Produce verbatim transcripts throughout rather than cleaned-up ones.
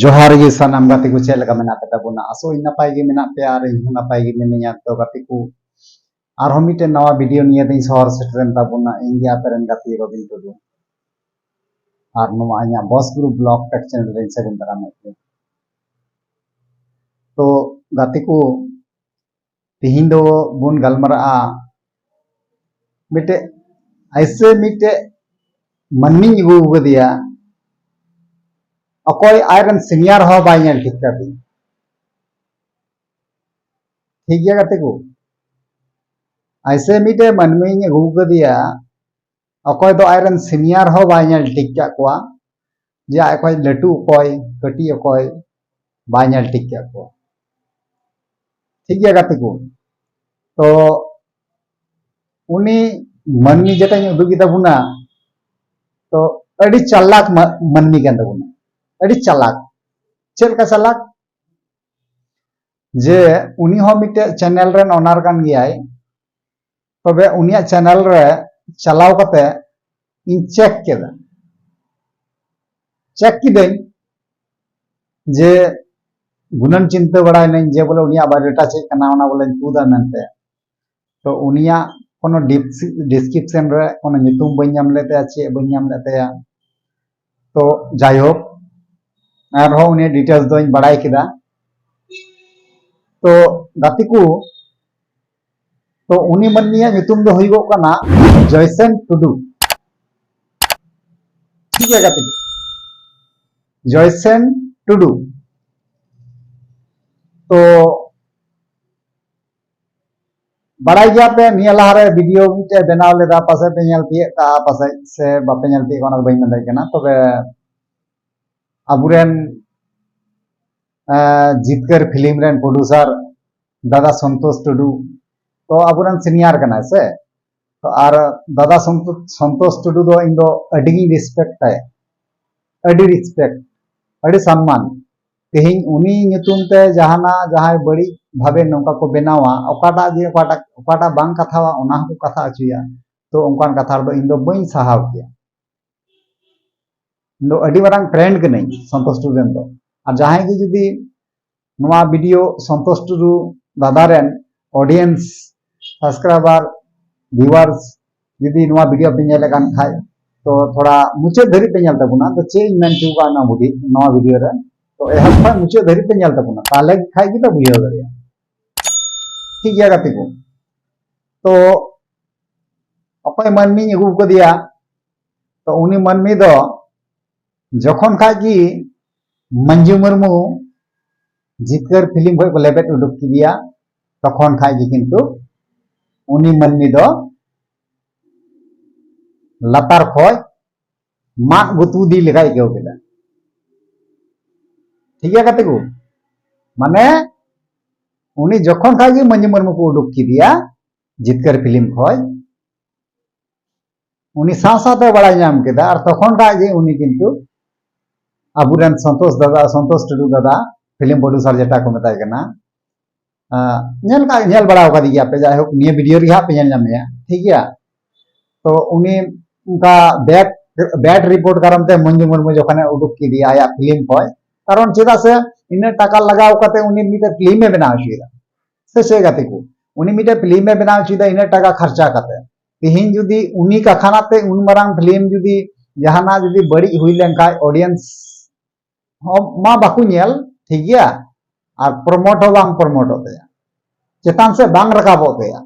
ᱡᱚᱦᱟᱨ ᱜᱮ ᱥᱟᱱᱟᱢ ᱜᱟᱛᱮ ᱠᱚ, ᱪᱮᱫ ᱞᱮᱠᱟ ᱢᱮᱱᱟᱜ ᱯᱮ ᱛᱟᱵᱚᱱᱟ? ᱟᱥᱚᱜ ᱟᱹᱧ ᱱᱟᱯᱟᱭ ᱜᱮ ᱢᱮᱱᱟᱜ ᱯᱮᱭᱟ ᱟᱨ ᱤᱧ ᱦᱚᱸ ᱱᱟᱯᱟᱭ ᱜᱮ ᱢᱤᱱᱟᱹᱧᱟ᱾ ᱛᱚ ᱜᱟᱛᱮ ᱠᱚ, ᱟᱨᱦᱚᱸ ᱢᱤᱫᱴᱮᱱ ᱱᱟᱣᱟ ᱵᱷᱤᱰᱤᱭᱳ ᱱᱤᱭᱮ ᱛᱤᱧ ᱥᱚᱦᱚᱨ ᱥᱮᱴᱮᱨᱮᱱ ᱛᱟᱵᱚᱱᱟ᱾ ᱤᱧ ᱜᱮ ᱟᱯᱮ ᱨᱮᱱ ᱜᱟᱛᱮ ᱨᱚᱵᱤᱱ ᱴᱩᱰᱩ, ᱟᱨ ᱱᱚᱣᱟ ᱤᱧᱟᱹᱜ ᱵᱚᱥ ᱜᱨᱩᱯ ᱵᱞᱚᱜ ᱴᱮᱠ ᱪᱮᱱᱮᱞ ᱨᱮᱧ ᱥᱟᱹᱜᱩᱱ ᱫᱟᱨᱟᱢᱮᱫ ᱯᱮᱭᱟ᱾ ᱛᱚ ᱜᱟᱛᱮ ᱠᱚ, ᱛᱤᱦᱤᱧ ᱫᱚ ᱵᱚᱱ ᱜᱟᱞᱢᱟᱨᱟᱜᱼᱟ ᱢᱤᱫᱴᱮᱡ, ᱟᱭᱥᱮ ᱢᱤᱫᱴᱮᱡ ᱢᱟᱹᱱᱢᱤᱧ ᱟᱹᱜᱩ ᱟᱠᱟᱫᱮᱭᱟ, ᱚᱠᱚᱭ ᱟᱡᱨᱮᱱ ᱥᱤᱱᱤᱭᱟᱨ ᱦᱚᱸ ᱵᱟᱭ ᱧᱮᱞ ᱴᱷᱤᱠ ᱠᱟᱫᱮ᱾ ᱴᱷᱤᱠ ᱜᱮᱭᱟ ᱜᱟᱛᱮ ᱠᱚ, ᱟᱭᱥᱮ ᱢᱤᱫᱴᱮᱡ ᱢᱟᱹᱱᱢᱤᱧ ᱟᱹᱜᱩ ᱟᱠᱟᱫᱮᱭᱟ, ᱚᱠᱚᱭ ᱫᱚ ᱟᱡᱨᱮᱱ ᱥᱤᱱᱤᱭᱟᱨ ᱦᱚᱸ ᱵᱟᱭ ᱧᱮᱞ ᱴᱷᱤᱠ ᱠᱟᱜ ᱠᱚᱣᱟ, ᱡᱮ ᱟᱡ ᱠᱷᱚᱡ ᱞᱟᱹᱴᱩ ᱚᱠᱚᱭ, ᱠᱟᱹᱴᱤᱡ ᱚᱠᱚᱭ, ᱵᱟᱭ ᱧᱮᱞ ᱴᱷᱤᱠ ᱠᱟᱜ ᱠᱚᱣᱟ᱾ ᱴᱷᱤᱠ ᱜᱮᱭᱟ ᱜᱟᱛᱮ ᱠᱚ, ᱛᱚ ᱩᱱᱤ ᱢᱟᱹᱱᱢᱤ ᱡᱮᱴᱟᱧ ᱩᱫᱩᱜ ᱠᱮᱫᱟ ᱵᱚᱱᱟ, ᱛᱚ ᱟᱹᱰᱤ ᱪᱟᱞᱟᱠ ᱢᱟ-, ᱢᱟᱹᱱᱢᱤ ᱠᱟᱱ ᱛᱟᱵᱚᱱᱟ, ᱟᱹᱰᱤ ᱪᱟᱞᱟᱠ᱾ ᱪᱮᱫ ᱞᱮᱠᱟ ᱪᱟᱞᱟᱠ? ᱡᱮ ᱩᱱᱤ ᱦᱚᱸ ᱢᱤᱫᱴᱮᱡ ᱪᱮᱱᱮᱞ ᱨᱮᱱ ᱚᱱᱟᱨ ᱠᱟᱱ ᱜᱮᱭᱟᱭ᱾ ᱛᱚᱵᱮ ᱩᱱᱤᱭᱟᱜ ᱪᱮᱱᱮᱞ ᱨᱮ ᱪᱟᱞᱟᱣ ᱠᱟᱛᱮ ᱤᱧ ᱪᱮᱠ ᱠᱮᱫᱟ, ᱪᱮᱠ ᱠᱤᱫᱟᱹᱧ ᱡᱮ ᱜᱩᱱᱟᱹᱱ ᱪᱤᱱᱛᱟᱹ ᱵᱟᱲᱟᱭᱱᱟᱹᱧ ᱡᱮ ᱵᱚᱞᱮ ᱩᱱᱤᱭᱟᱜ ᱵᱟᱭᱳᱰᱟᱴᱟ ᱪᱮᱫ ᱠᱟᱱᱟ, ᱚᱱᱟ ᱵᱚᱞᱮᱧ ᱛᱩᱫᱟ ᱢᱮᱱᱛᱮ᱾ ᱛᱚ ᱩᱱᱤᱭᱟᱜ ᱠᱳᱱᱳ ᱰᱤᱥᱠᱨᱤᱯᱥᱚᱱ ᱨᱮ ᱠᱳᱱᱳ ᱧᱩᱛᱩᱢ ᱵᱟᱹᱧ ᱧᱟᱢ ᱞᱮᱫ ᱛᱟᱭᱟ, ᱪᱮᱫ ᱵᱟᱹᱧ ᱧᱟᱢ ᱞᱮᱫ ᱛᱟᱭᱟ᱾ ᱛᱚ ᱡᱟᱭᱦᱳᱠ, ᱮᱱᱨᱮᱦᱚᱸ ᱩᱱᱤᱭᱟᱜ ᱰᱤᱴᱮᱞᱥ ᱫᱚᱧ ᱵᱟᱲᱟᱭ ᱠᱮᱫᱟ᱾ ᱛᱚ ᱜᱟᱛᱮ ᱠᱚ, ᱛᱚ ᱩᱱᱤ ᱢᱟᱹᱱᱢᱤᱭᱟᱜ ᱧᱩᱛᱩᱢ ᱫᱚ ᱦᱩᱭᱩᱜᱚᱜ ᱠᱟᱱᱟ ᱡᱚᱭᱥᱮᱱ ᱴᱩᱰᱩ᱾ ᱴᱷᱤᱠ ᱜᱮᱭᱟ ᱜᱟᱛᱮ ᱠᱚ, ᱡᱚᱭᱥᱮᱱ ᱴᱩᱰᱩ᱾ ᱛᱚ ᱵᱟᱲᱟᱭ ᱜᱮᱭᱟ ᱯᱮ, ᱱᱤᱭᱟᱹ ᱞᱟᱦᱟᱨᱮ ᱵᱷᱤᱰᱤᱭᱳ ᱢᱤᱫᱴᱮᱡ ᱵᱮᱱᱟᱣ ᱞᱮᱫᱟ, ᱯᱟᱥᱮᱡ ᱯᱮ ᱧᱮᱞ ᱛᱤᱭᱳᱜ ᱠᱟᱜᱼᱟ, ᱯᱟᱥᱮᱡ ᱥᱮ ᱵᱟᱯᱮ ᱧᱮᱞ ᱛᱤᱭᱳᱜ ᱠᱟᱜᱼᱟ, ᱚᱱᱟ ᱫᱚ ᱵᱟᱹᱧ ᱢᱮᱱ ᱫᱟᱲᱮᱭᱟᱜ ᱠᱟᱱᱟ᱾ ᱛᱚᱵᱮ ᱟᱵᱚᱨᱮᱱ ᱟᱸ, ᱡᱤᱛᱠᱟᱹᱨ ᱯᱷᱤᱞᱢ ᱨᱮᱱ ᱯᱨᱚᱰᱩᱥᱟᱨ ᱫᱟᱫᱟ ᱥᱚᱱᱛᱳᱥ ᱴᱩᱰᱩ, ᱛᱚ ᱟᱵᱚᱨᱮᱱ ᱥᱤᱱᱤᱭᱟᱨ ᱠᱟᱱᱟᱭ ᱥᱮ᱾ ᱛᱚ ᱟᱨ ᱫᱟᱫᱟ ᱥᱚᱱᱛᱳ-, ᱥᱚᱱᱛᱳᱥ ᱴᱩᱰᱩ ᱫᱚ ᱤᱧ ᱫᱚ ᱟᱹᱰᱤ ᱜᱤᱧ ᱨᱮᱥᱯᱮᱠᱴ ᱛᱟᱭᱟ, ᱟᱹᱰᱤ ᱨᱮᱥᱯᱮᱠᱴ, ᱟᱹᱰᱤ ᱥᱚᱱᱢᱟᱱ᱾ ᱛᱮᱦᱮᱧ ᱩᱱᱤ ᱧᱩᱛᱩᱢ ᱛᱮ ᱡᱟᱦᱟᱱᱟᱜ ᱡᱟᱦᱟᱸᱭ ᱵᱟᱹᱲᱤᱡ ᱵᱷᱟᱵᱮ ᱱᱚᱝᱠᱟ ᱠᱚ ᱵᱮᱱᱟᱣᱟ, ᱚᱠᱟᱴᱟᱜ ᱡᱮ ᱚᱠᱟᱴᱟᱜ, ᱚᱠᱟᱴᱟᱜ ᱵᱟᱝ ᱠᱟᱛᱷᱟᱣᱟ ᱚᱱᱟ ᱦᱚᱸᱠᱚ ᱠᱟᱛᱷᱟ ᱦᱚᱪᱚᱭᱟ, ᱛᱚ ᱚᱱᱠᱟᱱ ᱠᱟᱛᱷᱟ ᱨᱮᱫᱚ ᱤᱧ ᱫᱚ ᱵᱟᱹᱧ ᱥᱟᱦᱟᱣ ᱠᱮᱭᱟ᱾ ᱤᱧ ᱫᱚ ᱟᱹᱰᱤ ᱢᱟᱨᱟᱝ ᱯᱷᱨᱮᱱᱰ ᱠᱟᱹᱱᱟᱹᱧ ᱥᱚᱱᱛᱳᱥ ᱴᱩᱰᱩ ᱨᱮᱱ ᱫᱚ᱾ ᱟᱨ ᱡᱟᱦᱟᱸᱭ ᱜᱮ ᱡᱩᱫᱤ ᱱᱚᱣᱟ ᱵᱷᱤᱰᱤᱭᱳ ᱥᱚᱱᱛᱳᱥ ᱴᱩᱰᱩ ᱫᱟᱫᱟ ᱨᱮᱱ ᱚᱰᱤᱭᱮᱱᱥ, ᱥᱟᱵᱥᱠᱨᱟᱭᱵᱟᱨ, ᱵᱷᱤᱣᱟᱨᱥ ᱡᱩᱫᱤ ᱱᱚᱣᱟ ᱵᱷᱤᱰᱤᱭᱳ ᱯᱮ ᱧᱮᱞᱮᱫ ᱠᱟᱱ ᱠᱷᱟᱡ, ᱛᱚ ᱛᱷᱚᱲᱟ ᱢᱩᱪᱟᱹᱫ ᱫᱷᱟᱹᱨᱤᱡ ᱯᱮ ᱧᱮᱞ ᱛᱟᱵᱚᱱᱟ᱾ ᱛᱚ ᱪᱮᱫ ᱤᱧ ᱢᱮᱱ ᱦᱚᱪᱚ ᱠᱟᱜᱼᱟ ᱱᱚᱣᱟ ᱵᱷᱤᱰᱤᱭᱳ, ᱱᱚᱣᱟ ᱵᱷᱤᱰᱤᱭᱳ ᱨᱮ, ᱛᱚ ᱮᱦᱚᱵ ᱠᱷᱚᱱ ᱢᱩᱪᱟᱹᱫ ᱫᱷᱟᱹᱨᱤᱡ ᱯᱮ ᱧᱮᱞ ᱛᱟᱵᱚᱱᱟ, ᱛᱟᱦᱞᱮ ᱠᱷᱟᱡ ᱜᱮ ᱯᱮ ᱵᱩᱡᱷᱟᱹᱣ ᱫᱟᱲᱮᱭᱟᱜᱼᱟ᱾ ᱴᱷᱤᱠ ᱜᱮᱭᱟ ᱜᱟᱛᱮ ᱠᱚ? ᱛᱚ ᱚᱠᱚᱭ ᱢᱟᱹᱱᱢᱤᱧ ᱟᱹᱜᱩ ᱠᱟᱫᱮᱭᱟ, ᱛᱚ ᱩᱱᱤ ᱢᱟᱹᱱᱢᱤ ᱫᱚ ᱡᱚᱠᱷᱚᱱ ᱠᱷᱟᱡ ᱜᱮ ᱢᱟᱹᱱᱡᱩ ᱢᱩᱨᱢᱩ ᱡᱤᱛᱠᱟᱹᱨ ᱯᱷᱤᱞᱢ ᱠᱷᱚᱡ ᱠᱚ ᱞᱮᱵᱮᱫ ᱩᱰᱩᱠ ᱠᱮᱫᱮᱭᱟ, ᱛᱚᱠᱷᱚᱱ ᱠᱷᱟᱡ ᱜᱮ ᱠᱤᱱᱛᱩ ᱩᱱᱤ ᱢᱟᱹᱱᱢᱤ ᱫᱚ ᱞᱟᱛᱟᱨ ᱠᱷᱚᱡ ᱢᱟᱫ ᱜᱩᱛᱩ ᱤᱫᱤ ᱞᱮᱠᱟᱭ ᱟᱹᱭᱠᱟᱹᱣ ᱠᱮᱫᱟ᱾ ᱴᱷᱤᱠ ᱜᱮᱭᱟ ᱜᱟᱛᱮ ᱠᱚ? ᱢᱟᱱᱮ ᱩᱱᱤ ᱡᱚᱠᱷᱚᱱ ᱠᱷᱟᱡ ᱜᱮ ᱢᱟᱹᱱᱡᱩ ᱢᱩᱨᱢᱩ ᱠᱚ ᱩᱰᱩᱠ ᱠᱮᱫᱮᱭᱟ ᱡᱤᱛᱠᱟᱹᱨ ᱯᱷᱤᱞᱢ ᱠᱷᱚᱡ, ᱩᱱᱤ ᱥᱟᱶ ᱥᱟᱶᱛᱮ ᱵᱟᱲᱟᱭ ᱧᱟᱢ ᱠᱮᱫᱟ᱾ ᱟᱨ ᱛᱚᱠᱷᱚᱱ ᱠᱷᱟᱡ ᱜᱮ ᱩᱱᱤ ᱠᱤᱱᱛᱩ ᱟᱵᱚᱨᱮᱱ ᱥᱚᱱᱛᱳᱥ ᱫᱟᱫᱟ, ᱥᱚᱱᱛᱳᱥ ᱴᱩᱰᱩ ᱫᱟᱫᱟ, ᱯᱷᱤᱞᱢ ᱯᱨᱚᱰᱩᱥᱟᱨ ᱡᱮᱴᱟ ᱠᱚ ᱢᱮᱛᱟᱭ ᱠᱟᱱᱟ, ᱟᱸ, ᱧᱮᱞ ᱠᱟ-, ᱧᱮᱞ ᱵᱟᱲᱟ ᱟᱠᱟᱫᱮ ᱜᱮᱭᱟ ᱯᱮ, ᱡᱟᱭᱦᱳᱠ ᱱᱤᱭᱟᱹ ᱵᱷᱤᱰᱤᱭᱳ ᱨᱮᱜᱮ ᱦᱟᱸᱜ ᱯᱮ ᱧᱮᱞ ᱧᱟᱢᱮᱭᱟ, ᱴᱷᱤᱠ ᱜᱮᱭᱟ? ᱛᱚ ᱩᱱᱤ ᱚᱱᱠᱟ ᱵᱮᱰ, ᱵᱮᱰ ᱨᱤᱯᱳᱨᱴ ᱠᱟᱨᱚᱱ ᱛᱮ ᱢᱚᱧᱡᱩ ᱢᱩᱨᱢᱩ ᱡᱚᱠᱷᱚᱱᱮ ᱩᱰᱩᱠ ᱠᱮᱫᱮᱭᱟ ᱟᱭᱟᱜ ᱯᱷᱤᱞᱢ ᱠᱷᱚᱡ, ᱠᱟᱨᱚᱱ ᱪᱮᱫᱟᱜ ᱥᱮ ᱤᱱᱟᱹ ᱴᱟᱠᱟ ᱞᱟᱜᱟᱣ ᱠᱟᱛᱮ ᱩᱱᱤ ᱢᱤᱫᱴᱮᱱ ᱯᱷᱤᱞᱢ ᱮ ᱵᱮᱱᱟᱣ ᱦᱚᱪᱚᱭᱮᱫᱟ, ᱥᱮ ᱪᱮᱫ ᱜᱟᱛᱮ ᱠᱚ? ᱩᱱᱤ ᱢᱤᱫᱴᱮᱱ ᱯᱷᱤᱞᱢ ᱮ ᱵᱮᱱᱟᱣ ᱦᱚᱪᱚᱭᱮᱫᱟ ᱤᱱᱟᱹ ᱴᱟᱠᱟ ᱠᱷᱟᱨᱪᱟ ᱠᱟᱛᱮ᱾ ᱛᱤᱦᱤᱧ ᱡᱩᱫᱤ ᱩᱱᱤ ᱠᱟᱠᱷᱟᱱᱟᱛᱮ ᱩᱱ ᱢᱟᱨᱟᱝ ᱯᱷᱤᱞᱢ ᱡᱩᱫᱤ ᱡᱟᱦᱟᱱᱟᱜ ᱡᱩᱫᱤ ᱵᱟᱹᱲᱤᱡ ᱦᱩᱭ ᱞᱮᱱᱠᱷᱟᱡ, ᱚᱰᱤᱭᱮᱱᱥ ᱦᱚᱸ ᱢᱟ ᱵᱟᱠᱚ ᱧᱮᱞ, ᱴᱷᱤᱠ ᱜᱮᱭᱟ, ᱟᱨ ᱯᱨᱚᱢᱳᱴ ᱦᱚᱸ ᱵᱟᱝ ᱯᱨᱚᱢᱳᱴᱚᱜ ᱛᱟᱭᱟ, ᱪᱮᱛᱟᱱ ᱥᱮᱫ ᱵᱟᱝ ᱨᱟᱠᱟᱵᱚᱜ ᱛᱟᱭᱟ᱾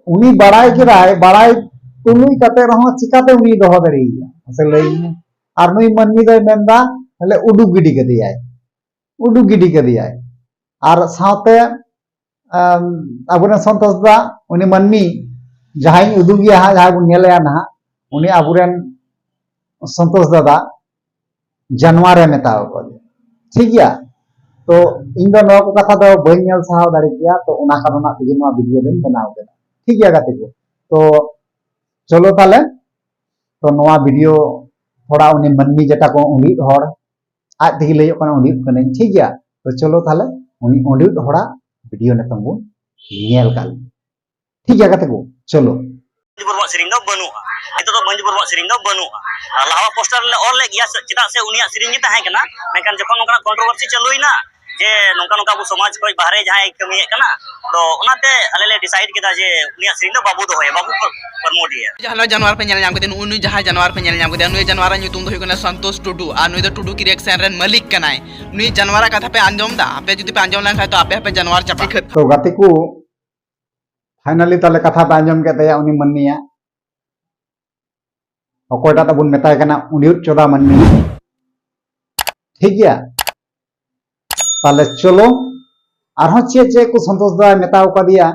ᱩᱱᱤ ᱵᱟᱲᱟᱭ ᱠᱮᱫᱟᱭ, ᱵᱟᱲᱟᱭ ᱛᱩᱞᱩᱡ ᱠᱟᱛᱮ ᱨᱮᱦᱚᱸ ᱪᱤᱠᱟᱛᱮ ᱩᱱᱤ ᱫᱚᱦᱚ ᱫᱟᱲᱮᱭᱟᱭᱟ? ᱢᱟᱥᱮ ᱞᱟᱹᱭ ᱢᱮ᱾ ᱟᱨ ᱱᱩᱭ ᱢᱟᱹᱱᱢᱤ ᱫᱚᱭ ᱢᱮᱱᱫᱟ, ᱛᱟᱦᱞᱮ ᱩᱰᱩᱠ ᱜᱤᱰᱤ ᱠᱟᱫᱮᱭᱟᱭ, ᱩᱰᱩᱠ ᱜᱤᱰᱤ ᱠᱟᱫᱮᱭᱟᱭ᱾ ᱟᱨ ᱥᱟᱶᱛᱮ ᱟᱢ, ᱟᱵᱚᱨᱮᱱ ᱥᱚᱱᱛᱳᱥ ᱫᱟ, ᱩᱱᱤ ᱢᱟᱹᱱᱢᱤ ᱡᱟᱦᱟᱸᱭ ᱩᱫᱩᱜᱮᱭᱟ ᱦᱟᱸᱜ, ᱡᱟᱦᱟᱸᱭ ᱵᱚᱱ ᱧᱮᱞᱮᱭᱟ ᱱᱟᱦᱟᱜ, ᱩᱱᱤ ᱟᱵᱚᱨᱮᱱ ᱥᱚᱱᱛᱳᱥ ᱫᱟᱫᱟ ᱡᱟᱱᱣᱟᱨᱮ ᱢᱮᱛᱟᱣ ᱠᱟᱫᱮᱭᱟ᱾ ᱴᱷᱤᱠ ᱜᱮᱭᱟ? ᱛᱚ ᱤᱧ ᱫᱚ ᱱᱚᱣᱟ ᱠᱚ ᱠᱟᱛᱷᱟ ᱫᱚ ᱵᱟᱹᱧ ᱧᱮᱞ ᱥᱟᱦᱟᱣ ᱫᱟᱲᱮ ᱠᱮᱭᱟ, ᱛᱚ ᱚᱱᱟ ᱠᱟᱨᱚᱱᱟᱜ ᱛᱮᱜᱮ ᱱᱚᱣᱟ ᱵᱷᱤᱰᱤᱭᱳ ᱫᱚᱧ ᱵᱮᱱᱟᱣ ᱠᱮᱫᱟ᱾ ᱴᱷᱤᱠ ᱜᱮᱭᱟ ᱜᱟᱛᱮ ᱠᱚ? ᱛᱚ ᱪᱚᱞᱚ ᱛᱟᱦᱞᱮ, ᱛᱚ ᱱᱚᱣᱟ ᱵᱷᱤᱰᱤᱭᱳ ᱛᱷᱚᱲᱟ ᱩᱱᱤ ᱢᱟᱹᱱᱢᱤ ᱡᱮᱴᱟ ᱠᱚ ᱩᱸᱰᱤᱫ ᱦᱚᱲ, ᱟᱡ ᱛᱮᱜᱮ ᱞᱟᱹᱭᱚᱜ ᱠᱟᱱᱟ ᱩᱸᱰᱤᱫ ᱠᱟᱹᱱᱟᱹᱧ, ᱴᱷᱤᱠ ᱜᱮᱭᱟ? ᱛᱚ ᱪᱚᱞᱚ ᱛᱟᱦᱞᱮ ᱩᱱᱤ ᱩᱸᱰᱤᱫ ᱦᱚᱲᱟᱜ ᱵᱷᱤᱰᱤᱭᱳ ᱱᱤᱛᱚᱝ ᱵᱚᱱ ᱧᱮᱞ ᱠᱟᱜ ᱞᱮᱜᱮ᱾ ᱴᱷᱤᱠ ᱜᱮᱭᱟ ᱜᱟᱛᱮ ᱠᱚ, ᱪᱚᱞᱚ᱾ ᱢᱚᱧᱡᱩ ᱢᱩᱨᱢᱩᱣᱟᱜ ᱥᱮᱨᱮᱧ ᱫᱚ ᱵᱟᱹᱱᱩᱜᱼᱟ᱾ ᱱᱤᱛᱚᱜ ᱫᱚ ᱢᱚᱧᱡᱩ ᱢᱩᱨᱢᱩᱣᱟᱜ ᱥᱮᱨᱮᱧ ᱫᱚ ᱵᱟᱹᱱᱩᱜᱼᱟ᱾ ᱟᱨ ᱞᱟᱦᱟᱣᱟᱜ ᱯᱳᱥᱴᱟᱨ ᱨᱮᱞᱮ ᱚᱞ ᱞᱮᱫ ᱜᱮᱭᱟ, ᱪᱮᱫᱟᱜ ᱥᱮ ᱩᱱᱤᱭᱟᱜ ᱥᱮᱨᱮᱧ ᱜᱮ ᱛᱟᱦᱮᱸ ᱠᱟᱱᱟ᱾ ᱢᱮᱱᱠᱷᱟᱱ ᱡᱚᱠᱷᱚᱱ ᱱᱚᱝᱠᱟᱱᱟᱜ ᱠᱚᱱᱴᱨᱳᱵᱷᱟᱨᱥᱤ ᱪᱟᱹᱞᱩᱭᱮᱱᱟ, ᱡᱮ ᱱᱚᱝᱠᱟ ᱱᱚᱝᱠᱟ ᱟᱵᱚ ᱥᱚᱢᱟᱡᱽ ᱠᱷᱚᱱ ᱵᱟᱦᱨᱮ ᱡᱟᱦᱟᱸᱭ ᱠᱟᱹᱢᱤᱭᱮᱫ ᱠᱟᱱᱟ, ᱛᱚ ᱚᱱᱟᱛᱮ ᱟᱞᱮ ᱞᱮ ᱰᱤᱥᱟᱭᱤᱰ ᱠᱮᱫᱟ ᱡᱮ ᱩᱱᱤᱭᱟᱜ ᱥᱮᱨᱮᱧ ᱫᱚ ᱵᱟᱵᱚ ᱫᱚᱦᱚᱭᱟ, ᱵᱟᱵᱚ ᱯᱨᱚᱢᱳᱴ ᱮᱭᱟ᱾ ᱡᱟᱦᱟᱸ ᱡᱟᱱᱣᱟᱨ ᱯᱮ ᱧᱮᱞ ᱧᱟᱢ ᱠᱮᱫᱮᱭᱟ, ᱱᱩᱜᱼᱩ ᱱᱩᱭ ᱡᱟᱦᱟᱸᱭ ᱡᱟᱱᱣᱟᱨ ᱯᱮ ᱧᱮᱞ ᱧᱟᱢ ᱠᱮᱫᱮᱭᱟ, ᱱᱩᱭ ᱡᱟᱱᱣᱟᱨᱟᱜ ᱧᱩᱛᱩᱢ ᱫᱚ ᱦᱩᱭᱩᱜ ᱠᱟᱱᱟ ᱥᱚᱱᱛᱳᱥ ᱴᱩᱰᱩ, ᱟᱨ ᱱᱩᱭ ᱫᱚ ᱴᱩᱰᱩ ᱠᱨᱤᱭᱮᱥᱚᱱ ᱨᱮᱱ ᱢᱟᱹᱞᱤᱠ ᱠᱟᱱᱟᱭ᱾ ᱱᱩᱭ ᱡᱟᱱᱣᱟᱨᱟᱜ ᱠᱟᱛᱷᱟ ᱯᱮ ᱟᱸᱡᱚᱢ ᱫᱟ? ᱟᱯᱮ ᱡᱩᱫᱤ ᱯᱮ ᱟᱸᱡᱚᱢ ᱞᱮᱱᱠᱷᱟᱱ ᱛᱚ ᱟᱯᱮ ᱦᱚᱸᱯᱮ ᱡᱟᱱᱣᱟᱨ ᱪᱟᱵᱟᱜᱼᱟ᱾ ᱛᱚ ᱜᱟᱛᱮ ᱠᱚ, ᱯᱷᱟᱭᱱᱟᱞᱤ ᱛᱟᱦᱞᱮ ᱠᱟᱛᱷᱟ ᱯᱮ ᱟᱸᱡᱚᱢ ᱠᱮᱫ ᱛᱟᱭᱟ ᱩᱱᱤ ᱢᱟᱹᱱᱢᱤᱭᱟᱜ᱾ ᱚᱠᱚᱭᱴᱟᱜ ᱛᱟᱵᱚᱱ ᱢᱮᱛᱟᱭ ᱠᱟᱱᱟ ᱩᱰᱤᱭᱩᱫ ᱪᱚᱫᱟ ᱢᱟᱹᱱᱢᱤ᱾ ᱴᱷᱤᱠ ᱜᱮᱭᱟ, ᱛᱟᱦᱞᱮ ᱪᱚᱞᱚ ᱟᱨᱦᱚᱸ ᱪᱮᱫ ᱪᱮᱫ ᱠᱚ ᱥᱚᱱᱛᱳᱥ ᱫᱟᱭ ᱢᱮᱛᱟᱣ ᱠᱟᱫᱮᱭᱟ,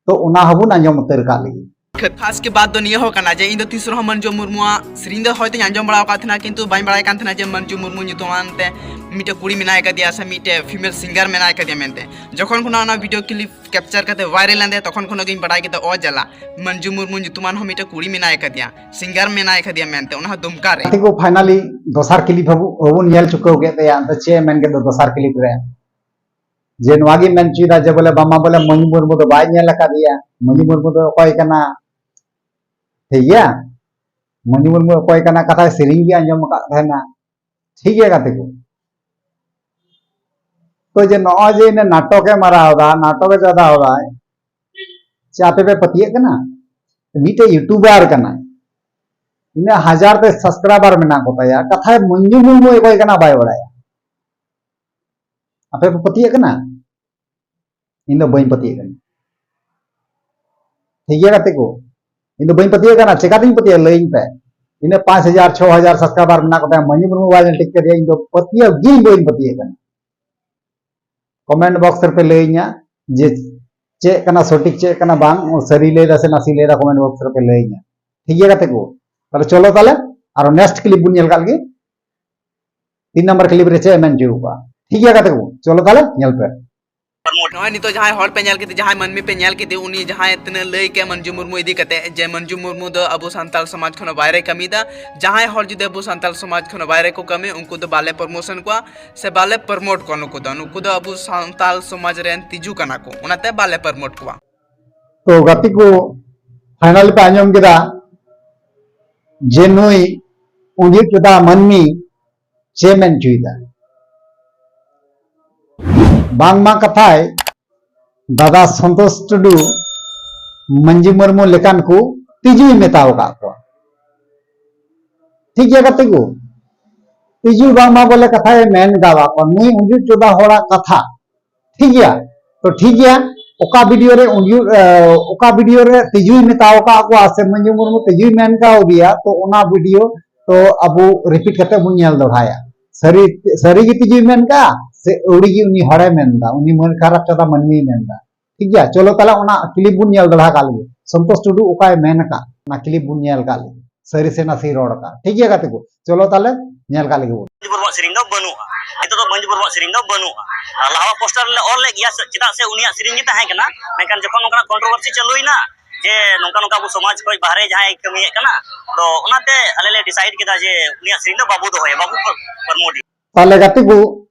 ᱛᱚ ᱚᱱᱟ ᱦᱚᱸᱵᱚᱱ ᱟᱸᱡᱚᱢ ᱩᱛᱟᱹᱨ ᱠᱟᱜ ᱞᱮᱜᱮ᱾ ᱠᱷᱟᱥ ᱠᱮ ᱵᱟᱛ ᱫᱚ ᱱᱤᱭᱟᱹ ᱦᱚᱸ ᱠᱟᱱᱟ ᱡᱮ ᱤᱧ ᱫᱚ ᱛᱤᱥ ᱨᱮᱦᱚᱸ ᱢᱟᱹᱱᱡᱩ ᱢᱩᱨᱢᱩᱣᱟᱜ ᱥᱮᱨᱮᱧ ᱫᱚ ᱦᱚᱭᱛᱳᱧ ᱟᱸᱡᱚᱢ ᱵᱟᱲᱟ ᱟᱠᱟᱫ ᱛᱟᱦᱮᱱᱟ, ᱠᱤᱱᱛᱩ ᱵᱟᱹᱧ ᱵᱟᱲᱟᱭ ᱠᱟᱱ ᱛᱟᱦᱮᱱᱟ ᱡᱮ ᱢᱟᱹᱱᱡᱩ ᱢᱩᱨᱢᱩ ᱧᱩᱛᱩᱢᱟᱱ ᱛᱮ ᱢᱤᱫᱴᱮᱡ ᱠᱩᱲᱤ ᱢᱮᱱᱟᱭ ᱠᱟᱫᱮᱭᱟ ᱥᱮ ᱢᱤᱫᱴᱮᱡ ᱯᱷᱤᱢᱮᱞ ᱥᱤᱝᱜᱟᱨ ᱢᱮᱱᱟᱭ ᱠᱟᱫᱮᱭᱟ ᱢᱮᱱᱛᱮ᱾ ᱡᱚᱠᱷᱚᱱ ᱠᱷᱚᱱᱟᱜ ᱚᱱᱟ ᱵᱷᱤᱰᱤᱭᱳ ᱠᱞᱤᱯ ᱠᱮᱯᱪᱟᱨ ᱠᱟᱛᱮ ᱵᱷᱟᱭᱨᱟᱞ ᱮᱱ ᱛᱟᱭᱟ, ᱛᱚᱠᱷᱚᱱ ᱠᱷᱚᱱᱟᱜ ᱜᱤᱧ ᱵᱟᱲᱟᱭ ᱠᱮᱫᱟ, ᱚ ᱡᱟᱞᱟ, ᱢᱟᱹᱱᱡᱩ ᱢᱩᱨᱢᱩ ᱧᱩᱛᱩᱢᱟᱱ ᱦᱚᱸ ᱢᱤᱫᱴᱮᱡ ᱠᱩᱲᱤ ᱢᱮᱱᱟᱭ ᱠᱟᱫᱮᱭᱟ, ᱥᱤᱝᱜᱟᱨ ᱢᱮᱱᱟᱭ ᱠᱟᱫᱮᱭᱟ ᱢᱮᱱᱛᱮ, ᱚᱱᱟ ᱦᱚᱸ ᱫᱩᱢᱠᱟ ᱨᱮ᱾ ᱜᱟᱛᱮ ᱠᱚ, ᱯᱷᱟᱭᱱᱟᱞᱤ ᱫᱚᱥᱟᱨ ᱠᱞᱤᱯ ᱦᱚᱸᱵᱚ-, ᱦᱚᱸᱵᱚᱱ ᱧᱮᱞ ᱪᱩᱠᱟᱹᱣ ᱠᱮᱫ ᱛᱟᱭᱟ᱾ ᱟᱫᱚ ᱪᱮᱫ ᱮ ᱢᱮᱱ ᱠᱮᱫᱟ ᱫᱚᱥᱟᱨ ᱠᱞᱤᱯ ᱨᱮ? ᱡᱮ ᱱᱚᱣᱟ ᱜᱮ ᱢᱮᱱ ᱦᱚᱪᱚᱭᱮᱫᱟ ᱡᱮ ᱵᱚᱞᱮ ᱵᱟᱝᱢᱟ ᱵᱚᱞᱮ ᱢᱟᱹᱱᱡᱩ ᱢᱩᱨᱢᱩ ᱫᱚ ᱵᱟᱭ ᱧᱮᱞ ᱟᱠᱟᱫᱮᱭᱟ, ᱢᱟᱹᱱᱡᱩ ᱢᱩᱨᱢᱩ ᱫᱚ ᱚᱠᱚᱭ ᱠᱟᱱᱟ? ᱴᱷᱤᱠ ᱜᱮᱭᱟ, ᱢᱟᱹᱱᱡᱩ ᱢᱩᱨᱢᱩ ᱚᱠᱚᱭ ᱠᱟᱱᱟ, ᱠᱟᱛᱷᱟ ᱥᱮᱨᱮᱧ ᱜᱮ ᱟᱸᱡᱚᱢ ᱟᱠᱟᱫ ᱛᱟᱦᱮᱱᱟ᱾ ᱴᱷᱤᱠ ᱜᱮᱭᱟ ᱜᱟᱛᱮ ᱠᱚ, ᱛᱚ ᱡᱮ ᱱᱚᱜᱼᱚᱭ ᱡᱮ ᱤᱱᱟᱹ ᱱᱟᱴᱚᱠᱮ ᱢᱟᱨᱟᱣ ᱮᱫᱟ, ᱱᱟᱴᱚᱠᱮ ᱪᱟᱫᱟᱣ ᱮᱫᱟᱭ, ᱪᱮ ᱟᱯᱮ ᱯᱮ ᱯᱟᱹᱛᱭᱟᱹᱜ ᱠᱟᱱᱟ? ᱢᱤᱫᱴᱮᱡ ᱭᱩᱴᱩᱵᱟᱨ ᱠᱟᱱᱟᱭ, ᱤᱱᱟᱹ ᱦᱟᱡᱟᱨ ᱛᱮ ᱥᱟᱵᱥᱠᱨᱟᱭᱵᱟᱨ ᱢᱮᱱᱟᱜ ᱠᱚᱛᱟᱭᱟ, ᱠᱟᱛᱷᱟᱭ ᱢᱟᱹᱱᱡᱩ ᱢᱩᱨᱢᱩ ᱚᱠᱚᱭ ᱠᱟᱱᱟ ᱵᱟᱭ ᱵᱟᱲᱟᱭᱟ᱾ ᱟᱯᱮ ᱯᱮ ᱯᱟᱹᱛᱭᱟᱹᱜ ᱠᱟᱱᱟ? ᱤᱧ ᱫᱚ ᱵᱟᱹᱧ ᱯᱟᱹᱛᱭᱟᱹᱜ ᱠᱟᱱᱟ᱾ ᱴᱷᱤᱠ ᱜᱮᱭᱟ ᱜᱟᱛᱮ ᱠᱚ, ᱤᱧ ᱫᱚ ᱵᱟᱹᱧ ᱯᱟᱹᱛᱭᱟᱹᱜ ᱠᱟᱱᱟ᱾ ᱪᱮᱠᱟᱛᱤᱧ ᱯᱟᱹᱛᱭᱟᱹᱜᱼᱟ ᱞᱟᱹᱭᱟᱹᱧ ᱯᱮ? ᱤᱱᱟᱹ ᱯᱟᱸᱪ ᱦᱟᱡᱟᱨ ᱪᱷᱚ ᱦᱟᱡᱟᱨ ᱥᱟᱵᱥᱠᱨᱟᱭᱵᱟᱨ ᱢᱮᱱᱟᱜ ᱠᱚᱛᱟᱭᱟ, ᱢᱟᱹᱱᱡᱩ ᱢᱩᱨᱢᱩ ᱵᱟᱭ ᱧᱮᱞ ᱴᱷᱤᱠ ᱠᱟᱫᱮᱭᱟ, ᱤᱧ ᱫᱚ ᱯᱟᱹᱛᱭᱟᱹᱣ ᱜᱮ ᱵᱟᱹᱧ ᱯᱟᱹᱛᱭᱟᱹᱜ ᱠᱟᱱᱟ᱾ ᱠᱚᱢᱮᱱᱴ ᱵᱚᱠᱥ ᱨᱮᱯᱮ ᱞᱟᱹᱭᱟᱹᱧᱟ ᱡᱮ ᱪᱮᱫ ᱠᱟᱱᱟ ᱥᱚᱴᱷᱤᱠ, ᱪᱮᱫ ᱠᱟᱱᱟ ᱵᱟᱝ, ᱥᱟᱹᱨᱤ ᱞᱟᱹᱭ ᱫᱟ ᱥᱮ ᱱᱟᱥᱮ ᱞᱟᱹᱭ ᱫᱟ, ᱠᱚᱢᱮᱱᱴ ᱵᱚᱠᱥ ᱨᱮᱯᱮ ᱞᱟᱹᱭᱟᱹᱧᱟ᱾ ᱴᱷᱤᱠ ᱜᱮᱭᱟ ᱜᱟᱛᱮ ᱠᱚ, ᱛᱟᱦᱞᱮ ᱪᱚᱞᱚ ᱛᱟᱦᱞᱮ ᱟᱨᱚ ᱱᱮᱠᱥᱴ ᱠᱞᱤᱯ ᱵᱚᱱ ᱧᱮᱞ ᱠᱟᱜ ᱞᱮᱜᱮ᱾ ᱛᱤᱱ ᱱᱟᱢᱵᱟᱨ ᱠᱞᱤᱯ ᱨᱮ ᱪᱮᱫ ᱮ ᱢᱮᱱ ᱦᱚᱪᱚ ᱠᱟᱜᱼᱟ? ᱴᱷᱤᱠ ᱜᱮᱭᱟ ᱜᱟᱛᱮ ᱠᱚ, ᱪᱚᱞᱚ ᱛᱟᱦᱞᱮ ᱧᱮᱞ ᱯᱮ᱾ ᱱᱚᱜᱼᱚᱭ ᱱᱤᱛᱚᱜ ᱡᱟᱦᱟᱸᱭ ᱦᱚᱲ ᱯᱮ ᱧᱮᱞ ᱠᱮᱫᱮ, ᱡᱟᱦᱟᱸᱭ ᱢᱟᱹᱱᱢᱤ ᱯᱮ ᱧᱮᱞ ᱠᱮᱫᱮ, ᱩᱱᱤ ᱡᱟᱦᱟᱸᱭ ᱛᱤᱱᱟᱹᱜ ᱞᱟᱹᱭ ᱠᱮᱫ ᱢᱟᱹᱱᱡᱩ ᱢᱩᱨᱢᱩ ᱤᱫᱤ ᱠᱟᱛᱮ, ᱡᱮ ᱢᱟᱹᱱᱡᱩ ᱢᱩᱨᱢᱩ ᱫᱚ ᱟᱵᱚ ᱥᱟᱱᱛᱟᱲ ᱥᱚᱢᱟᱡᱽ ᱠᱷᱚᱱ ᱵᱟᱭᱨᱮ ᱠᱟᱹᱢᱤᱭᱮᱫᱟ, ᱡᱟᱦᱟᱸᱭ ᱦᱚᱲ ᱡᱩᱫᱤ ᱟᱵᱚ ᱥᱟᱱᱛᱟᱲ ᱥᱚᱢᱟᱡᱽ ᱠᱷᱚᱱ ᱵᱟᱭᱨᱮ ᱠᱚ ᱠᱟᱹᱢᱤ, ᱩᱱᱠᱩ ᱫᱚ ᱵᱟᱞᱮ ᱯᱨᱚᱢᱳᱥᱚᱱ ᱠᱚᱣᱟ ᱥᱮ ᱵᱟᱞᱮ ᱯᱨᱚᱢᱳᱴ ᱠᱚᱣᱟ᱾ ᱱᱩᱠᱩ ᱫᱚ, ᱱᱩᱠᱩ ᱫᱚ ᱟᱵᱚ ᱥᱟᱱᱛᱟᱲ ᱥᱚᱢᱟᱡᱽ ᱨᱮᱱ ᱛᱤᱡᱩ ᱠᱟᱱᱟ ᱠᱚ, ᱚᱱᱟᱛᱮ ᱵᱟᱞᱮ ᱯᱨᱚᱢᱳᱴ ᱠᱚᱣᱟ᱾ ᱛᱚ ᱜᱟᱛᱮ ᱠᱚ, ᱯᱷᱟᱭᱱᱟᱞ ᱯᱮ ᱟᱸᱡᱚᱢ ᱠᱮᱫᱟ ᱡᱮ ᱱᱩᱭ ᱩᱸᱡᱩᱫ ᱪᱚᱫᱟ ᱢᱟᱹᱱᱢᱤ ᱪᱮᱫ ᱢᱮᱱ ᱦᱚᱪᱚᱭᱮᱫᱟ᱾ ᱵᱟᱝᱢᱟ ᱠᱟᱛᱷᱟᱭ ᱫᱟᱫᱟ ᱥᱚᱱᱛᱳᱥ ᱴᱩᱰᱩ ᱢᱟᱹᱡᱷᱤ ᱢᱩᱨᱢᱩ ᱞᱮᱠᱟᱱ ᱠᱚ ᱛᱤᱡᱩᱭ ᱢᱮᱛᱟᱣ ᱟᱠᱟᱫ ᱠᱚᱣᱟ᱾ ᱴᱷᱤᱠ ᱜᱮᱭᱟ ᱜᱟᱛᱮ ᱠᱚ, ᱛᱤᱡᱩ ᱵᱟᱝᱢᱟ ᱵᱚᱞᱮ ᱠᱟᱛᱷᱟᱭ ᱢᱮᱱ ᱮᱫᱟ, ᱵᱟᱠᱚ ᱱᱩᱭ ᱩᱸᱡᱩᱫ ᱪᱚᱫᱟ ᱦᱚᱲᱟᱜ ᱠᱟᱛᱷᱟ᱾ ᱴᱷᱤᱠ ᱜᱮᱭᱟ, ᱛᱚ ᱴᱷᱤᱠ ᱜᱮᱭᱟ, ᱚᱠᱟ ᱵᱷᱤᱰᱤᱭᱳ ᱨᱮ ᱩᱸᱡᱩᱫ, ᱮ, ᱚᱠᱟ ᱵᱷᱤᱰᱤᱭᱳ ᱨᱮ ᱛᱤᱡᱩᱭ ᱢᱮᱛᱟᱣ ᱟᱠᱟᱫ ᱠᱚᱣᱟ ᱥᱮ ᱢᱟᱹᱡᱷᱤ ᱢᱩᱨᱢᱩ ᱛᱤᱡᱩᱭ ᱢᱮᱱ ᱠᱟᱣᱫᱮᱭᱟ, ᱛᱚ ᱚᱱᱟ ᱵᱷᱤᱰᱤᱭᱳ ᱛᱚ ᱟᱵᱚ ᱨᱤᱯᱤᱴ ᱠᱟᱛᱮ ᱵᱚᱱ ᱧᱮᱞ ᱫᱚᱲᱦᱟᱭᱟ᱾ ᱥᱟᱹᱨᱤ, ᱥᱟᱹᱨᱤ ᱜᱮ ᱛᱤᱡᱩᱭ ᱢᱮᱱ ᱠᱟᱜᱼᱟ ᱥᱮ ᱟᱹᱣᱲᱤ ᱜᱮ ᱩᱱᱤ ᱦᱚᱲᱮ ᱢᱮᱱ ᱮᱫᱟ, ᱩᱱᱤ ᱢᱟᱹᱱ ᱠᱷᱟᱨᱟᱯ ᱪᱟᱫᱟ ᱢᱟᱹᱱᱢᱤᱭ ᱢᱮᱱ ᱮᱫᱟ᱾ ᱴᱷᱤᱠ ᱜᱮᱭᱟ, ᱪᱚᱞᱚ ᱛᱟᱦᱞᱮ ᱚᱱᱟ ᱠᱞᱤᱯ ᱵᱚᱱ ᱧᱮᱞ ᱫᱚᱲᱦᱟ ᱠᱟᱜ ᱞᱮᱜᱮ᱾ ᱥᱚᱱᱛᱳᱥ ᱴᱩᱰᱩ ᱚᱠᱟᱭ ᱢᱮᱱ ᱟᱠᱟᱫ, ᱚᱱᱟ ᱠᱞᱤᱯ ᱵᱚᱱ ᱧᱮᱞ ᱠᱟᱜ ᱞᱮᱜᱮ, ᱥᱟᱹᱨᱤ ᱥᱮ ᱱᱟᱥᱮ ᱨᱚᱲ ᱟᱠᱟᱫ᱾ ᱴᱷᱤᱠ ᱜᱮᱭᱟ ᱜᱟᱛᱮ ᱠᱚ, ᱪᱚᱞᱚ ᱛᱟᱦᱞᱮ ᱧᱮᱞ ᱠᱟᱜ ᱞᱮᱜᱮ ᱵᱚᱱ᱾ ᱢᱟᱹᱡᱷᱤ ᱵᱟᱵᱩᱣᱟᱜ ᱥᱮᱨᱮᱧ ᱫᱚ ᱵᱟᱹᱱᱩᱜᱼᱟ᱾ ᱱᱤᱛᱚᱜ ᱫᱚ ᱢᱟᱹᱡᱷᱤ ᱵᱟᱵᱩᱣᱟᱜ ᱥᱮᱨᱮᱧ ᱫᱚ ᱵᱟᱹᱱᱩᱜᱼᱟ᱾ ᱟᱨ ᱞᱟᱦᱟᱣᱟᱜ ᱯᱳᱥᱴᱟᱨ ᱨᱮᱞᱮ ᱚᱞ ᱞᱮᱫ ᱜᱮᱭᱟ, ᱪᱮᱫᱟᱜ ᱥᱮ ᱩᱱᱤᱭᱟᱜ ᱥᱮᱨᱮᱧ ᱜᱮ ᱛᱟᱦᱮᱸ ᱠᱟᱱᱟ᱾ ᱢᱮᱱᱠᱷᱟᱱ ᱡᱚᱠᱷᱚᱱ ᱱᱚᱝᱠᱟᱱᱟᱜ ᱠᱚᱱᱴᱨᱳᱵᱷᱟᱨᱥᱤ ᱪᱟᱹᱞᱩᱭᱮᱱᱟ ᱡᱮ ᱱᱚᱝᱠᱟ ᱱᱚᱝᱠᱟ ᱟᱵᱚ ᱥᱚᱢᱟᱡᱽ ᱠᱷᱚᱱ ᱵᱟᱦᱨᱮ ᱡᱟᱦᱟᱸᱭ ᱠᱟᱹᱢᱤᱭᱮᱫ ᱠᱟᱱᱟ, ᱛᱚ ᱚᱱᱟᱛᱮ ᱟᱞᱮ ᱞᱮ ᱰᱤᱥᱟᱭᱤᱰ ᱠᱮᱫᱟ ᱡᱮ ᱩᱱᱤᱭᱟᱜ ᱥᱮᱨᱮᱧ ᱫᱚ ᱵᱟᱵᱚ ᱫᱚᱦᱚᱭᱟ, ᱵᱟᱵᱚ ᱯᱨᱚᱢᱳᱴ᱾ ᱛᱟᱦᱞᱮ ᱜᱟᱛᱮ ᱠᱚ,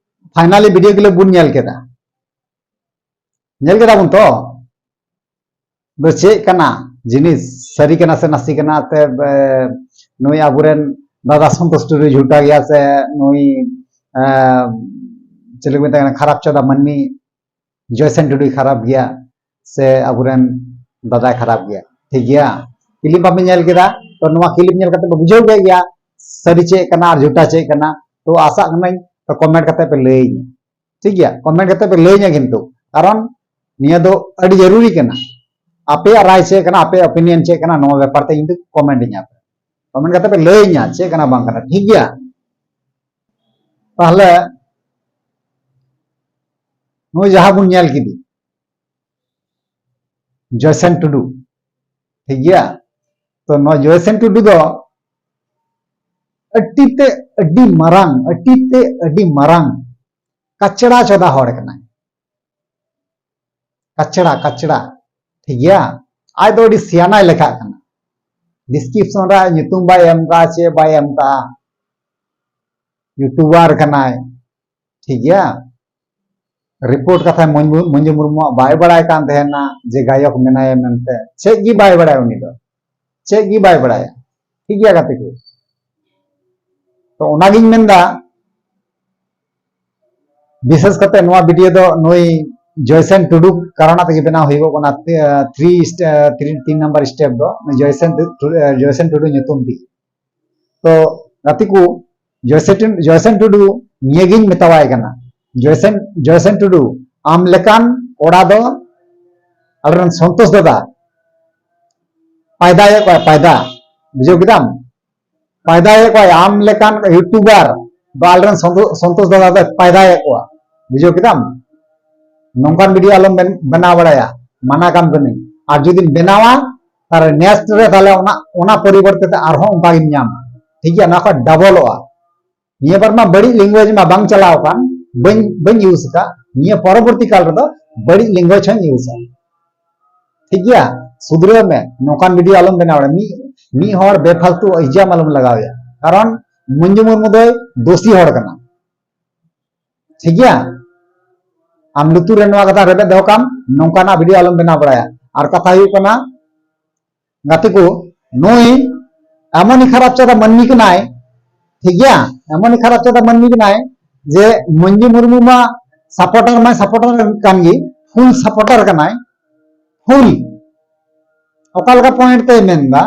ᱯᱷᱟᱭᱱᱟᱞᱤ ᱵᱷᱤᱰᱤᱭᱳ ᱠᱞᱤᱯ ᱵᱚᱱ ᱧᱮᱞ ᱠᱮᱫᱟ᱾ ᱧᱮᱞ ᱠᱮᱫᱟ ᱵᱚᱱ ᱛᱚ? ᱫᱚ ᱪᱮᱫ ᱠᱟᱱᱟ ᱡᱤᱱᱤᱥ, ᱥᱟᱹᱨᱤ ᱠᱟᱱᱟ ᱥᱮ ᱱᱟᱥᱮ ᱠᱟᱱᱟ? ᱛᱮ, ᱮ, ᱱᱩᱭ ᱟᱵᱚᱨᱮᱱ ᱫᱟᱫᱟ ᱥᱚᱱᱛᱳᱥ ᱴᱩᱰᱩᱭ ᱡᱷᱩᱴᱟ ᱜᱮᱭᱟ ᱥᱮ ᱱᱩᱭ, ᱮ, ᱪᱮᱫ ᱠᱚ ᱢᱮᱛᱟᱭ ᱠᱟᱱᱟ, ᱠᱷᱟᱨᱟᱯ ᱪᱟᱫᱟ ᱢᱟᱹᱱᱢᱤ ᱡᱚᱭᱥᱮᱱ ᱴᱩᱰᱩᱭ ᱠᱷᱟᱨᱟᱯ ᱜᱮᱭᱟ ᱥᱮ ᱟᱵᱚᱨᱮᱱ ᱫᱟᱫᱟᱭ ᱠᱷᱟᱨᱟᱯ ᱜᱮᱭᱟ? ᱴᱷᱤᱠ ᱜᱮᱭᱟ, ᱠᱞᱤᱯ ᱵᱟᱯᱮ ᱧᱮᱞ ᱠᱮᱫᱟ, ᱛᱚ ᱱᱚᱣᱟ ᱠᱞᱤᱯ ᱧᱮᱞ ᱠᱟᱛᱮ ᱯᱮ ᱵᱩᱡᱷᱟᱹᱣ ᱠᱮᱫ ᱜᱮᱭᱟ ᱥᱟᱹᱨᱤ ᱪᱮᱫ ᱠᱟᱱᱟ ᱟᱨ ᱡᱷᱩᱴᱟ ᱪᱮᱫ ᱠᱟᱱᱟ᱾ ᱛᱚ ᱟᱥᱟᱜ ᱠᱟᱹᱱᱟᱹᱧ ᱛᱚ ᱠᱚᱢᱮᱱᱴ ᱠᱟᱛᱮ ᱯᱮ ᱞᱟᱹᱭᱟᱹᱧᱟ᱾ ᱴᱷᱤᱠ ᱜᱮᱭᱟ, ᱠᱚᱢᱮᱱᱴ ᱠᱟᱛᱮ ᱯᱮ ᱞᱟᱹᱭᱟᱹᱧᱟ ᱠᱤᱱᱛᱩ, ᱠᱟᱨᱚᱱ ᱱᱤᱭᱟᱹ ᱫᱚ ᱟᱹᱰᱤ ᱡᱟᱹᱨᱩᱨᱤ ᱠᱟᱱᱟ᱾ ᱟᱯᱮᱭᱟᱜ ᱨᱟᱭ ᱪᱮᱫ ᱠᱟᱱᱟ, ᱟᱯᱮᱭᱟᱜ ᱚᱯᱤᱱᱤᱭᱚᱱ ᱪᱮᱫ ᱠᱟᱱᱟ, ᱱᱚᱣᱟ ᱵᱮᱯᱟᱨ ᱛᱮ ᱠᱤᱱᱛᱩ ᱠᱚᱢᱮᱱᱴ ᱟᱹᱧᱟ ᱯᱮ᱾ ᱠᱚᱢᱮᱱᱴ ᱠᱟᱛᱮ ᱯᱮ ᱞᱟᱹᱭᱟᱹᱧᱟ ᱪᱮᱫ ᱠᱟᱱᱟ ᱵᱟᱝ ᱠᱟᱱᱟ, ᱴᱷᱤᱠ ᱜᱮᱭᱟ? ᱛᱟᱦᱞᱮ ᱱᱩᱭ ᱡᱟᱦᱟᱸ ᱵᱚᱱ ᱧᱮᱞ ᱠᱮᱫᱮ, ᱡᱚᱭᱥᱮᱱ ᱴᱩᱰᱩ, ᱴᱷᱤᱠ ᱜᱮᱭᱟ? ᱛᱚ ᱱᱚᱣᱟ ᱡᱚᱭᱥᱮᱱ ᱴᱩᱰᱩ ᱫᱚ ᱟᱹᱰᱤ ᱛᱮ ᱟᱹᱰᱤ ᱢᱟᱨᱟᱝ, ᱟᱹᱰᱤ ᱛᱮ ᱟᱹᱰᱤ ᱢᱟᱨᱟᱝ ᱠᱟᱪᱲᱟ ᱪᱚᱫᱟ ᱦᱚᱲ ᱠᱟᱱᱟᱭ᱾ ᱠᱟᱪᱲᱟ, ᱠᱟᱪᱲᱟ, ᱴᱷᱤᱠ ᱜᱮᱭᱟ? ᱟᱡ ᱫᱚ ᱟᱹᱰᱤ ᱥᱤᱭᱟᱱᱟᱭ ᱞᱮᱠᱷᱟᱜ ᱠᱟᱱᱟ᱾ ᱰᱤᱥᱠᱨᱤᱯᱥᱚᱱ ᱨᱮ ᱧᱩᱛᱩᱢ ᱵᱟᱭ ᱮᱢ ᱠᱟᱜᱼᱟ, ᱪᱮᱫ ᱵᱟᱭ ᱮᱢ ᱠᱟᱜᱼᱟ, ᱭᱩᱴᱩᱵᱟᱨ ᱠᱟᱱᱟᱭ, ᱴᱷᱤᱠ ᱜᱮᱭᱟ? ᱨᱤᱯᱳᱨᱴ ᱠᱟᱛᱷᱟ ᱢᱚᱧᱡᱩ ᱢᱚᱧᱡᱩ ᱢᱩᱨᱢᱩᱣᱟᱜ ᱵᱟᱭ ᱵᱟᱲᱟᱭ ᱠᱟᱱ ᱛᱟᱦᱮᱱᱟ ᱡᱮ ᱜᱟᱭᱚᱠ ᱢᱮᱱᱟᱭᱟ ᱢᱮᱱᱛᱮ᱾ ᱪᱮᱫ ᱜᱮ ᱵᱟᱭ ᱵᱟᱲᱟᱭᱟ ᱩᱱᱤ ᱫᱚ, ᱪᱮᱫ ᱜᱮ ᱵᱟᱭ ᱵᱟᱲᱟᱭᱟ᱾ ᱴᱷᱤᱠ ᱜᱮᱭᱟ ᱜᱟᱛᱮ ᱠᱚ, ᱛᱚ ᱚᱱᱟᱜᱤᱧ ᱢᱮᱱᱫᱟ, ᱵᱤᱥᱮᱥ ᱠᱟᱛᱮ ᱱᱚᱣᱟ ᱵᱷᱤᱰᱤᱭᱳ ᱫᱚ ᱱᱩᱭ ᱡᱚᱭᱥᱮᱱ ᱴᱩᱰᱩ ᱠᱟᱨᱚᱱᱟ ᱛᱮᱜᱮ ᱵᱮᱱᱟᱣ ᱦᱩᱭᱩᱜᱚᱜ ᱠᱟᱱᱟ᱾ ᱛᱷᱨᱤ ᱛᱷᱨᱤ ᱛᱤᱱ ᱱᱟᱢᱵᱟᱨ ᱥᱴᱮᱯ ᱫᱚ ᱱᱩᱭ ᱡᱚᱭᱥᱮᱱ ᱴᱩ- ᱡᱚᱭᱥᱮᱱ ᱴᱩᱰᱩ ᱧᱩᱛᱩᱢ ᱛᱮ᱾ ᱛᱚ ᱜᱟᱛᱮ ᱠᱚ, ᱡᱚᱭᱥᱮᱱ ᱡᱚᱭᱥᱮᱱ ᱴᱩᱰᱩ ᱱᱤᱭᱟᱹᱜᱤᱧ ᱢᱮᱛᱟᱣᱟᱭ ᱠᱟᱱᱟ, ᱡᱚᱭᱥᱮᱱ ᱡᱚᱭᱥᱮᱱ ᱴᱩᱰᱩ, ᱟᱢ ᱞᱮᱠᱟᱱ ᱠᱚᱲᱟ ᱫᱚ ᱟᱞᱮᱨᱮᱱ ᱥᱚᱱᱛᱳᱥ ᱫᱟᱫᱟ ᱯᱟᱭᱫᱟᱭᱮᱫ ᱠᱚᱣᱟ, ᱯᱟᱭᱫᱟ, ᱵᱩᱡᱷᱟᱹᱣ ᱠᱮᱫᱟᱢ? ᱯᱟᱭᱫᱟᱭᱮᱫ ᱠᱚᱣᱟᱭ, ᱟᱢ ᱞᱮᱠᱟᱱ ᱭᱩᱴᱩᱵᱟᱨ ᱫᱚ ᱟᱞᱮᱨᱮᱱ ᱥᱚᱱᱛᱳ- ᱥᱚᱱᱛᱳᱥ ᱫᱟᱫᱟ ᱫᱚᱭ ᱯᱟᱭᱫᱟᱭᱮᱫ ᱠᱚᱣᱟ, ᱵᱩᱡᱷᱟᱹᱣ ᱠᱮᱫᱟᱢ? ᱱᱚᱝᱠᱟᱱ ᱵᱷᱤᱰᱤᱭᱳ ᱟᱞᱚᱢ ᱵᱮᱱ- ᱵᱮᱱᱟᱣ ᱵᱟᱲᱟᱭᱟ, ᱢᱟᱱᱟ ᱠᱟᱱ ᱠᱟᱹᱱᱟᱹᱧ᱾ ᱟᱨ ᱡᱩᱫᱤᱢ ᱵᱮᱱᱟᱣᱟ, ᱛᱟᱦᱞᱮ ᱱᱮᱠᱥᱴ ᱨᱮ ᱛᱟᱦᱞᱮ ᱚᱱᱟ ᱚᱱᱟ ᱯᱚᱨᱤᱵᱚᱨᱛᱮ ᱛᱮ ᱟᱨᱦᱚᱸ ᱚᱱᱠᱟ ᱜᱮᱢ ᱧᱟᱢᱟ, ᱴᱷᱤᱠ ᱜᱮᱭᱟ? ᱱᱚᱣᱟ ᱠᱷᱚᱱ ᱰᱚᱵᱚᱞᱚᱜᱼᱟ᱾ ᱱᱤᱭᱟᱹ ᱵᱟᱨ ᱢᱟ ᱵᱟᱹᱲᱤᱡ ᱞᱮᱝᱜᱩᱭᱮᱡᱽ ᱢᱟ ᱵᱟᱝ ᱪᱟᱞᱟᱣ ᱟᱠᱟᱱ, ᱵᱟᱹᱧ ᱵᱟᱹᱧ ᱤᱭᱩᱡᱽ ᱟᱠᱟᱫ, ᱱᱤᱭᱟᱹ ᱯᱚᱨᱚᱵᱚᱨᱛᱤ ᱠᱟᱞ ᱨᱮᱫᱚ ᱵᱟᱹᱲᱤᱡ ᱞᱮᱝᱜᱩᱭᱮᱡᱽ ᱦᱚᱸᱧ ᱤᱭᱩᱡᱟ᱾ ᱴᱷᱤᱠ ᱜᱮᱭᱟ, ᱥᱩᱫᱷᱨᱟᱹᱣ ᱢᱮ, ᱱᱚᱝᱠᱟᱱ ᱵᱷᱤᱰᱤᱭᱳ ᱟᱞᱚᱢ ᱵᱮᱱᱟᱣ ᱫᱟᱲᱮᱭᱟᱜᱼᱟ᱾ ᱢᱤᱫ ᱢᱤᱫ ᱦᱚᱲ ᱵᱮᱯᱷᱟᱞᱛᱩ ᱤᱞᱡᱟᱢ ᱟᱞᱚᱢ ᱞᱟᱜᱟᱣᱮᱭᱟ, ᱠᱟᱨᱚᱱ ᱢᱚᱧᱡᱩ ᱢᱩᱨᱢᱩ ᱫᱚᱭ ᱫᱳᱥᱤ ᱦᱚᱲ ᱠᱟᱱᱟ᱾ ᱴᱷᱤᱠ ᱜᱮᱭᱟ, ᱟᱢ ᱞᱩᱛᱩᱨ ᱨᱮ ᱱᱚᱣᱟ ᱠᱟᱛᱷᱟ ᱨᱮᱵᱮᱫ ᱫᱚᱦᱚ ᱠᱟᱢ, ᱱᱚᱝᱠᱟᱱᱟᱜ ᱵᱷᱤᱰᱤᱭᱳ ᱟᱞᱚᱢ ᱵᱮᱱᱟᱣ ᱵᱟᱲᱟᱭᱟ᱾ ᱟᱨ ᱠᱟᱛᱷᱟ ᱦᱩᱭᱩᱜ ᱠᱟᱱᱟ, ᱜᱟᱛᱮ ᱠᱚ, ᱱᱩᱭ ᱮᱢᱚᱱᱤ ᱠᱷᱟᱨᱟᱯ ᱪᱟᱫᱟ ᱢᱟᱹᱱᱢᱤ ᱠᱟᱱᱟᱭ, ᱴᱷᱤᱠ ᱜᱮᱭᱟ, ᱮᱢᱚᱱᱤ ᱠᱷᱟᱨᱟᱯ ᱪᱟᱫᱟ ᱢᱟᱹᱱᱢᱤ ᱠᱟᱱᱟᱭ ᱡᱮ ᱢᱚᱧᱡᱩ ᱢᱩᱨᱢᱩ ᱢᱟ ᱥᱟᱯᱳᱨᱴᱟᱨ ᱢᱟᱭ ᱥᱟᱯᱳᱨᱴᱟᱨ ᱠᱟᱱ ᱜᱮ, ᱯᱷᱩᱞ ᱥᱟᱯᱳᱨᱴᱟᱨ ᱠᱟᱱᱟᱭ, ᱯᱷᱩᱞ᱾ ᱚᱠᱟ ᱞᱮᱠᱟ ᱯᱚᱭᱮᱱᱴ ᱛᱮᱭ ᱢᱮᱱᱫᱟ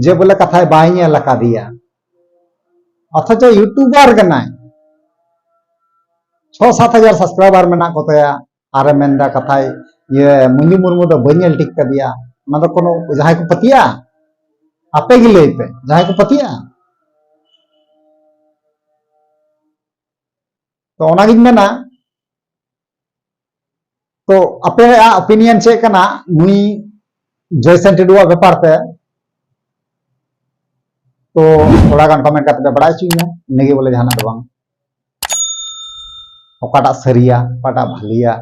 ᱡᱮ ᱵᱚᱞᱮ ᱠᱟᱛᱷᱟᱭ ᱵᱟᱭ ᱧᱮᱞ ᱟᱠᱟᱫᱮᱭᱟ, ᱚᱛᱷᱚᱪᱚ ᱭᱩᱴᱩᱵᱟᱨ ᱠᱟᱱᱟᱭ, ᱪᱷᱚ ᱥᱟᱛ ᱦᱟᱡᱟᱨ ᱥᱟᱵᱥᱠᱨᱟᱭᱵᱟᱨ ᱢᱮᱱᱟᱜ ᱠᱚᱛᱟᱭᱟ, ᱟᱨᱮ ᱢᱮᱱᱫᱟ ᱠᱟᱛᱷᱟᱭ, ᱤᱭᱟᱹ, ᱢᱚᱧᱡᱩ ᱢᱩᱨᱢᱩ ᱫᱚ ᱵᱟᱹᱧ ᱧᱮᱞ ᱴᱷᱤᱠ ᱠᱟᱫᱮᱭᱟ᱾ ᱚᱱᱟ ᱫᱚ ᱠᱳᱱᱳ ᱡᱟᱦᱟᱸᱭ ᱠᱚ ᱯᱟᱹᱛᱭᱟᱹᱜᱼᱟ? ᱟᱯᱮ ᱜᱮ ᱞᱟᱹᱭ ᱯᱮ, ᱡᱟᱦᱟᱸᱭ ᱠᱚ ᱯᱟᱹᱛᱭᱟᱹᱜᱼᱟ? ᱛᱚ ᱚᱱᱟᱜᱤᱧ ᱢᱮᱱᱟ, ᱛᱚ ᱟᱯᱮᱭᱟᱜ ᱚᱯᱤᱱᱤᱭᱚᱱ ᱪᱮᱫ ᱠᱟᱱᱟ ᱱᱩᱭ ᱡᱚᱭᱥᱮᱱ ᱴᱩᱰᱩᱣᱟᱜ ᱵᱮᱯᱟᱨ ᱛᱮ? ᱛᱚ ᱛᱷᱚᱲᱟ ᱜᱟᱱ ᱠᱚᱢᱮᱱᱴ ᱠᱟᱛᱮ ᱯᱮ ᱵᱟᱲᱟᱭ ᱦᱚᱪᱚᱧᱟ, ᱤᱱᱟᱹᱜᱮ ᱵᱚᱞᱮ, ᱡᱟᱦᱟᱱᱟᱜ ᱫᱚ ᱵᱟᱝ᱾ ᱚᱠᱟᱴᱟᱜ ᱥᱟᱹᱨᱤᱭᱟ, ᱚᱠᱟᱴᱟᱜ ᱵᱷᱟᱹᱞᱤᱭᱟ,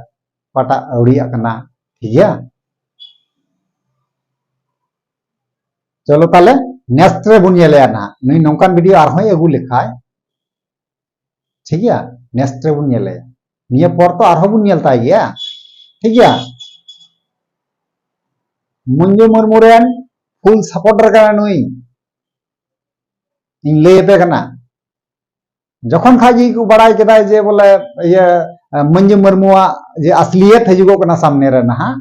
ᱚᱠᱟᱴᱟᱜ ᱟᱹᱣᱲᱤᱭᱟᱜ ᱠᱟᱱᱟ, ᱴᱷᱤᱠ ᱜᱮᱭᱟ? ᱪᱚᱞᱚ ᱛᱟᱦᱞᱮ ᱱᱮᱠᱥᱴ ᱨᱮᱵᱚᱱ ᱧᱮᱞᱮᱭᱟ ᱱᱟᱦᱟᱜ, ᱱᱩᱭ ᱱᱚᱝᱠᱟᱱ ᱵᱷᱤᱰᱤᱭᱳ ᱟᱨᱦᱚᱸᱭ ᱟᱹᱜᱩ ᱞᱮᱠᱷᱟᱡ, ᱴᱷᱤᱠ ᱜᱮᱭᱟ, ᱱᱮᱠᱥᱴ ᱨᱮᱵᱚᱱ ᱧᱮᱞᱮᱭᱟ᱾ ᱱᱤᱭᱟᱹ ᱯᱚᱨ ᱛᱚ ᱟᱨᱦᱚᱸ ᱵᱚᱱ ᱧᱮᱞ ᱛᱟᱭ ᱜᱮᱭᱟ, ᱴᱷᱤᱠ ᱜᱮᱭᱟ? ᱢᱚᱧᱡᱩ ᱢᱩᱨᱢᱩ ᱨᱮᱱ ᱯᱷᱩᱞ ᱥᱟᱯᱳᱨᱴᱟᱨ ᱠᱟᱱᱟ ᱱᱩᱭ, ᱤᱧ ᱞᱟᱹᱭ ᱟᱯᱮ ᱠᱟᱱᱟ᱾ ᱡᱚᱠᱷᱚᱱ ᱠᱷᱟᱡ ᱜᱮ ᱠᱚ ᱵᱟᱲᱟᱭ ᱠᱮᱫᱟ ᱡᱮ ᱵᱚᱞᱮ ᱤᱭᱟᱹ ᱢᱚᱧᱡᱩ ᱢᱩᱨᱢᱩᱣᱟᱜ ᱡᱮ ᱟᱥᱞᱤᱭᱟᱛ ᱦᱤᱡᱩᱜᱚᱜ ᱠᱟᱱᱟ ᱥᱟᱢᱱᱮ ᱨᱮ ᱱᱟᱦᱟᱜ,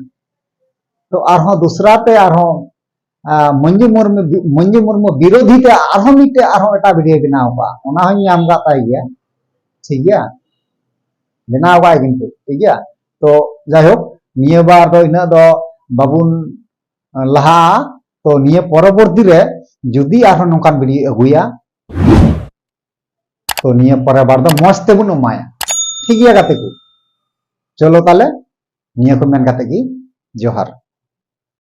ᱛᱚ ᱟᱨᱦᱚᱸ ᱫᱚᱥᱨᱟ ᱛᱮ ᱟᱨᱦᱚᱸ ᱟᱸ, ᱢᱚᱧᱡᱩ ᱢᱩᱨᱢᱩ ᱵᱤ-, ᱢᱚᱧᱡᱩ ᱢᱩᱨᱢᱩ ᱵᱤᱨᱳᱫᱷᱤ ᱛᱮ ᱟᱨᱦᱚᱸ ᱢᱤᱫᱴᱮᱡ ᱟᱨᱦᱚᱸ ᱮᱴᱟᱜ ᱵᱷᱤᱰᱤᱭᱳ ᱵᱮᱱᱟᱣ ᱠᱟᱜᱼᱟ, ᱚᱱᱟ ᱦᱚᱸᱧ ᱧᱟᱢ ᱠᱟᱜ ᱛᱟᱭ ᱜᱮᱭᱟ, ᱴᱷᱤᱠ ᱜᱮᱭᱟ, ᱵᱮᱱᱟᱣ ᱠᱟᱜᱼᱟᱭ ᱠᱤᱱᱛᱩ, ᱴᱷᱤᱠ ᱜᱮᱭᱟ᱾ ᱛᱚ ᱡᱟᱭᱦᱳᱠ, ᱱᱤᱭᱟᱹ ᱵᱟᱨ ᱫᱚ ᱤᱱᱟᱹᱜ ᱫᱚ ᱵᱟᱵᱚᱱ ᱞᱟᱦᱟᱜᱼᱟ᱾ ᱛᱚ ᱱᱤᱭᱟᱹ ᱯᱚᱨᱚᱵᱚᱨᱛᱤ ᱨᱮ ᱡᱩᱫᱤ ᱟᱨᱦᱚᱸ ᱱᱚᱝᱠᱟᱱ ᱵᱷᱤᱰᱤᱭᱳ ᱟᱹᱜᱩᱭᱟ, ᱛᱚ ᱱᱤᱭᱟᱹ ᱯᱚᱨᱮᱨ ᱵᱟᱨ ᱫᱚ ᱢᱚᱸᱡᱽ ᱛᱮᱵᱚᱱ ᱮᱢᱟᱭᱟ, ᱴᱷᱤᱠ ᱜᱮᱭᱟ ᱜᱟᱛᱮ ᱠᱚ? ᱪᱚᱞᱚ ᱛᱟᱦᱞᱮ, ᱱᱤᱭᱟᱹ ᱠᱚ ᱢᱮᱱ ᱠᱟᱛᱮ ᱜᱮ ᱡᱚᱦᱟᱨ᱾